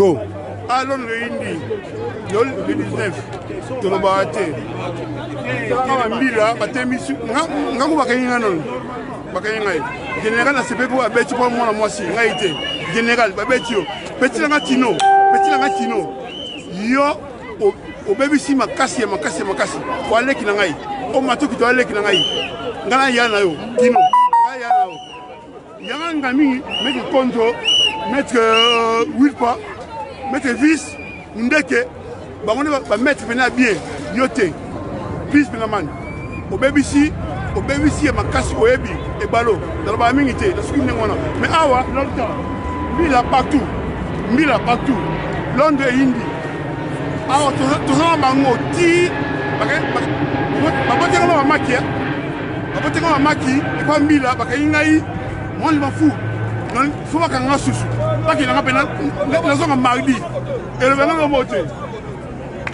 Go. Alondre eyindi yo le 19 tolobaka te kaka bambila batemisi nga ko bakangi nga nono bakangi ngai général na sepe mpo babeti mpo mwana mwasi ngai te. Général babeti yo, peti nanga tino, peti nanga tino. Yo obebisi makasi ya makasi ya makasi. Waleki na ngai omatoki to aleki na ngai, ngai naya na yo tino, ngai ya na yo yanga nga mingi. Maître Konzo, maître Wilpa, maître Vis Ndeke, bango nde bamaître pene ya bien. Yo te, plus mpena mani obebisi, obebisi ya makasi. Oyebi ebalo nalobaka mingi te, nasuki ndenge wana. Mais awa lolta mbila partout, mbila partout. Londres eyindi awa, toza na bango ti baboteka na bamaki, baboteka bamaki epa mbila. Bakangi ngai mwani mafu fo bakanga susu, bakendanga mpe nazonga mardi. Elobanga lomo te,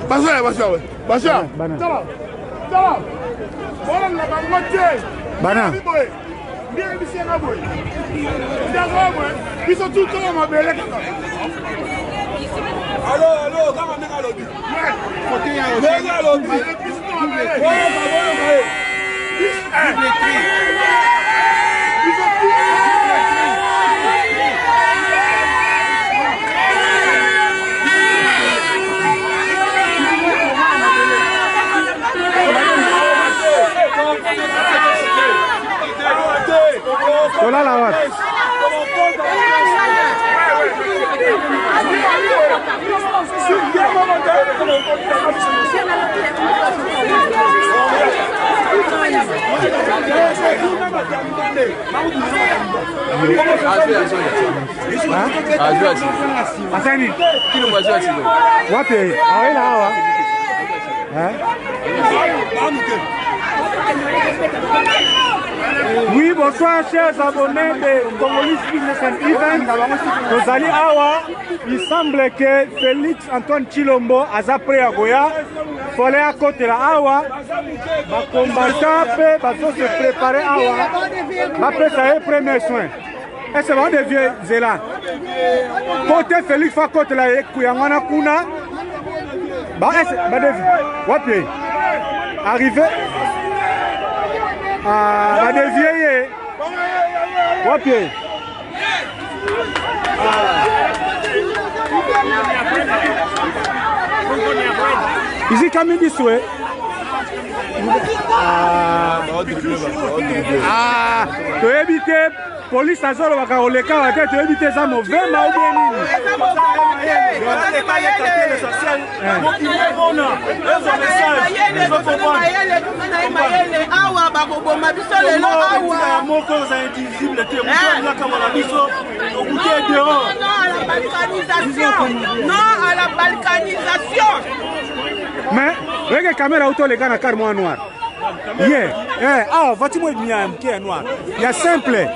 bazoya, bazoya, bazoya. Tala, tala, bolanda bango te. Bana. Boye ndenge bisenga boye, ndakoya boye, biso tu toka mabele kaka. Alo, alo, kaka ndenge alobi. Ndenge alobi. Biso to mabele. Boyoka, boyoka ye. Biso tu. Tolala wapi? Asani wapi? Awela awa. Eh? Oui, bonsoir chers abonnés de Congolese Business and Event. Tozali awa, il semble que Félix Antoine Tshilombo aza prêt ya koya. Fole akotela awa, bacombattant mpe bazo se préparer awa, bapesa ye premier soin. Ese badevie nzela kote Félix fa akotela ye yango wana kuna. Ba ese badevi wapi arrivé? Ah, badevie ye wapi? Ah. Is he coming this way? Ah, ah, toyebi te, polise azolobaka koleka wa te. Toyebi te eza movema ou bien nini. Awa bakoboma biso lelo awa. Moko oza indivisible te, moto alingaka na biso okute dehors. Non à la balkanisation, non à la balkanisation. Mais weke caméra uti oleka na car mwa noir ye eh, awa voiture mo ebimi ya moke ya noir ya simple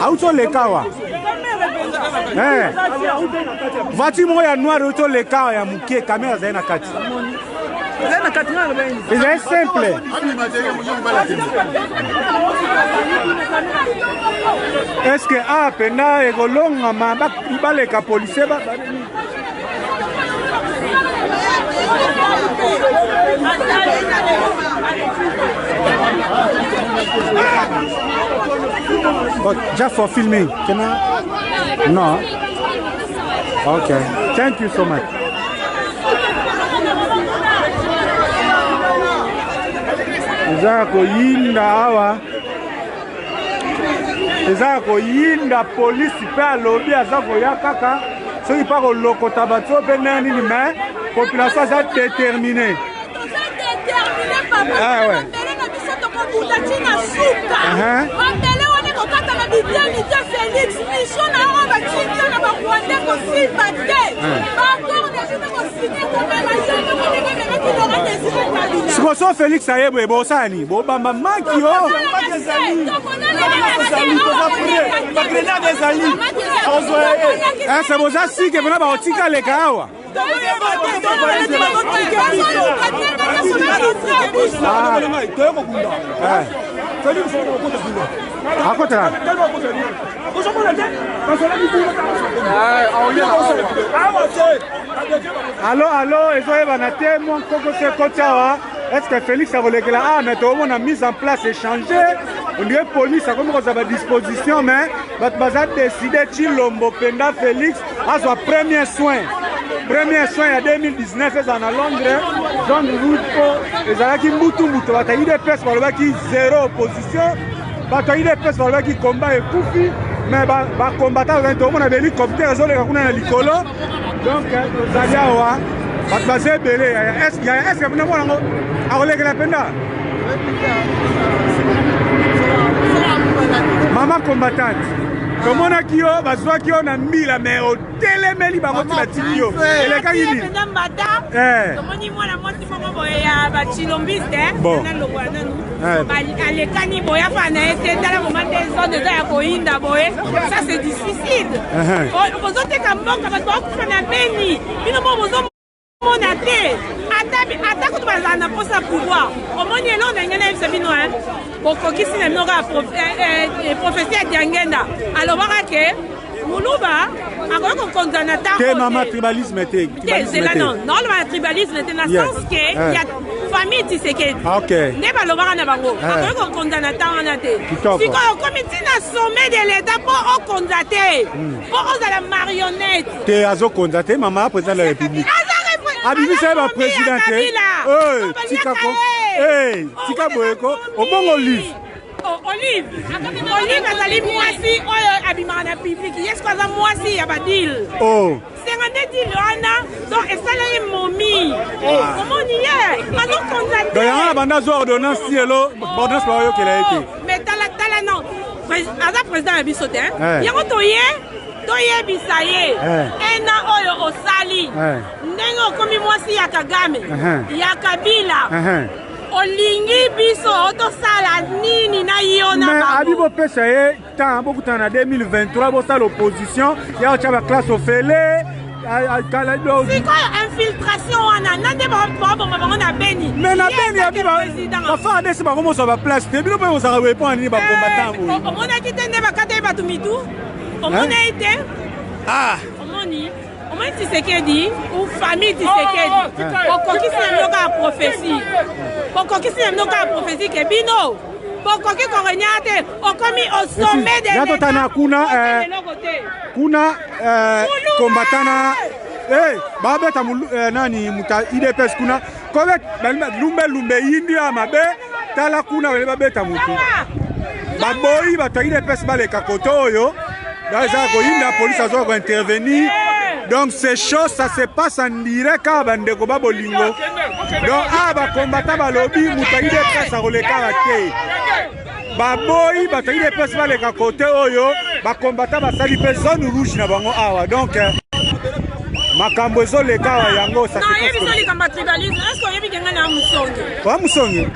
auti oleka awa. Eh, voiture moko ya noir euti oleka awa ya moke, caméra azali na kati, ezali simple. Est ce que awa mpenza ekolongama baleka policier? But just for filming, can I? No. Okay. Thank you so much. Eza ya koyinda awa, eza ya koyinda. Polisi mpe alobi aza koya kaka soki mpa kolokota bato oyo mpe ndenge nini, mais population aza déterminé. Toza déterminé, papa. Ah, ouais. Mabele na biso tokobunda ntina suka. Uh-huh. Mabele wana ekokata na biteni te. Félix, mission na oyo batindi yo na barwandais kosimba te. Baaccord na bino kosigne komema yo moko ndenge ememaki Laurent Désiré Kabila. Sikoyo so Félix aye boye, bosala nini? Bobamba maki o? Bagrenade ezali, ozwa ye. Ese boza sike mpena bakotika leka awa? Toye kobunda. Félix okota kuna. Akotela. Ozomona te bazalaki kuna. Alo alo, ezoyebana te mwa nkoko se ekoti awa. Est ce que Félix akolekela awa? Mais toomona mise en place échange, on dirait police akomi kozwa badisposition, mais bato baza décide Tshilombo mpenza Félix azwa premier soin. Premier soin ya 2019 ezala na Londres, zone rouge, mpo ezalaki mbutu mbutu. Bato ya UDPS balobaki zéro opposition, bato ya UDPS balobaki combat ekufi, mais bacombattant bazali. Toomona bahélicoptère ezoleka kuna na likolo. Donc tozali awa, bato baza ebele. Yaya, est-ce mpena mwana yango akolekela mpenza? Mama combattante, tomonaki yo, bazwaki yo na mbila, mais otelemeli bango ti batiki yo. Elekaki nini? Tomoni mwana mwasi moko boye ya bachilombiste nalongwa nanu, alekani boye, afa na ye te. Tala moma nde zone eza ya koyinda boye, ça c'est difficile. Bozoteka mboka, bato bakufa na Beni, bino mo bozomona te. Ata kutu bazala na mposa pouvoir. Omoni eloko na ngai nayebisa bino, bokokisi na bino kaka prophétie ya Diangenda. Alobaka ke Moluba akoki kokonza na ntango te. Mama, tribalisme te. Te, zela, non, naoloba na tribalisme te, na sens ke ya famille Tshisekedi nde balobaka na bango akoki kokonza na ntango wana te. Sikoyo okomi ntina sommet de l'État mpo okonza te, mpo ozala marionnette. Te, azokonza te, mama. Président de la République abimisa ye baprésident te. Tika ko, tika boye ko, obongo Olive. Olive, Olive azali mwasi oyo abimaka na public. Ye siko aza mwasi ya badeal. Senga nde deal wana, donc esaleli momi. Omoni ye azokonza te. Donc yango na banda azwa ordonnance ti lelo, ordonnance baoyokela ye te. Mais tala, tala, non, aza président ya biso te. Yango toye toyebisa ye ena oyo osali, ndenge okomi mwasi ya Kagame, ya Kabila, olingi biso tosala nini na yo na Mais abi bopesa ye temps, bokutana na 2023, bosala opposition ya otya baclasse ofele. Sikoyo infiltration wana na nde baboma bango na Beni. Mais na Beni abi baFARDC bango mozwa baplace te. Bino mpe bozalaka boye mpo na nini, bacombattant boye? Omonaki te nde bakata ye bato mitu? Omona ye te? Omoni, omoni Tshisekedi ou famille Tshisekedi, okokisi na bino kaka prophétie, okokisi na bino kaka prophétie ke bino bokoki korégner te. Okomi au sommet de Ya totana kuna, kuna combattant na babeta nani, muta UDPS kuna kobe lumbe lumbe yindi ya mabe. Tala kuna, bale babeta mutu, baboyi bato ya UDPS baleka koto oyo eza koyinda, police azoka kointervenir. Donc c'est chaud, ça se passe en direct kaka, bandeko ba bolingo. Donc awa bacombattant balobi moto ya UDPS akolekaka te, baboyi bato ya UDPS baleka kote oyo. Bacombattant basali mpe zone rouge na bango awa. Donc makambo ezoleka awa yango. Nayebi likambo ya tribalisme. Est ce oyebi ke ngai na mosonge? Wa mosonge?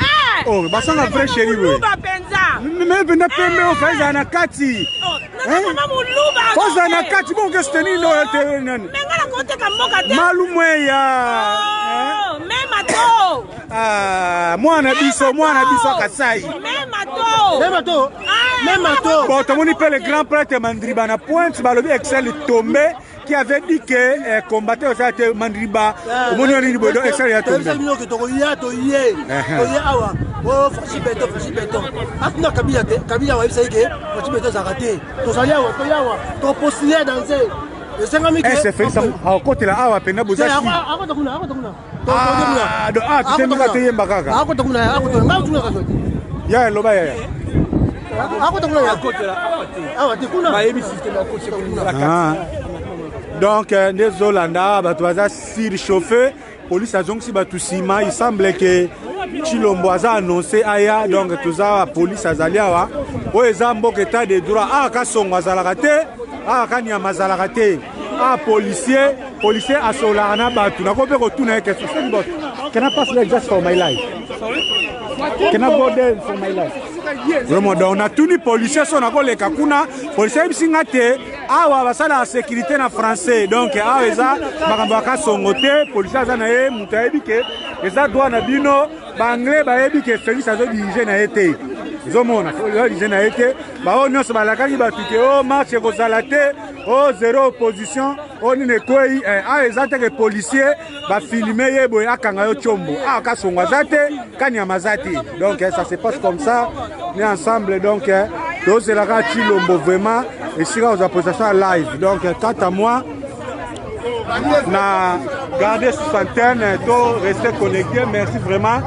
Oh, basanga vrai chéri boye. Moluba mpenza. Me mpenza pembe oyo fa ezala na kati. Kozala na kati bongo soutenir no te nani? Me ngai nakoteka mboka te. Malumweya. Mema to. Mwana biso, mwana biso Kasai. Mema to. Mema to. Mema to. Bon, tomoni mpe le grand prêtre Mandriba na pointe. Balobi Excel tombé qui avait dit que combattant osala te. Mandriba, omoni yo nini boye? Donc Excel ya tombé. Tokoya, toye, toye awa. O Fatshi Béton, Fatshi Béton atuna Kabila te. Kabila wayebisaki ke Fatshi Béton ezalaka te. Tozali awa, toye awa, topostule danse esengami. Ese Félix akotela awa mpenza, boza si? Akota kuna, akota kuna. Totemaka, toyemba kaka. Akota kuna, akota ngai tuna kaso. Ya loba yaya. Akota kuna awa te, kuna. Bayebi système akotela. Donc nde ezolanda, bato baza surchauffé, police azongisi bato nsima. Il semble ke Tshilombo aza annoncé aya. Donc toza awa, police azali awa. Oyo eza mboka état de droit. Awa Kasongo azalaka te, awa Kanyama azalaka te. Awa policier, policier asolaka na bato. Nako mpe kotuna ye question. Seli boss, can I pass there just for my life? Can I go there for my life? Vraiment, donc natuni policier so nakoleka kuna. Policier ayebisi nga te awa basalaka sécurité na français. Donc awa eza makambo ya Kasongo te. Policier aza na ye moto ayebi ke eza droit na bino. Baanglais bayebi ke Félix azodirige na ye te. Ozomona eza na ye te. Baoyo nyonso balakaki bato ke o marche ekozala te, o zéro opposition, o nini ekwei. Awa eza te ke policier bafilme ye boye akanga yo tiombo. Awa Kasongo aza te, Kanyama aza te. Donc ça se passe comme ça, ni ensemble. Donc tozelaka Tshilombo vraiment esika kozwa prestation ya live. Donc quant à moi, na garder sous antenne to rester connecté. Merci vraiment.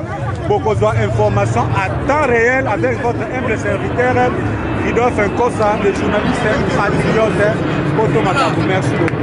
Bokozwa information à temps réel avec votre humble serviteur Ridolphe Nkosa, le journaliste patriote. Poto Makambo, merci beaucoup.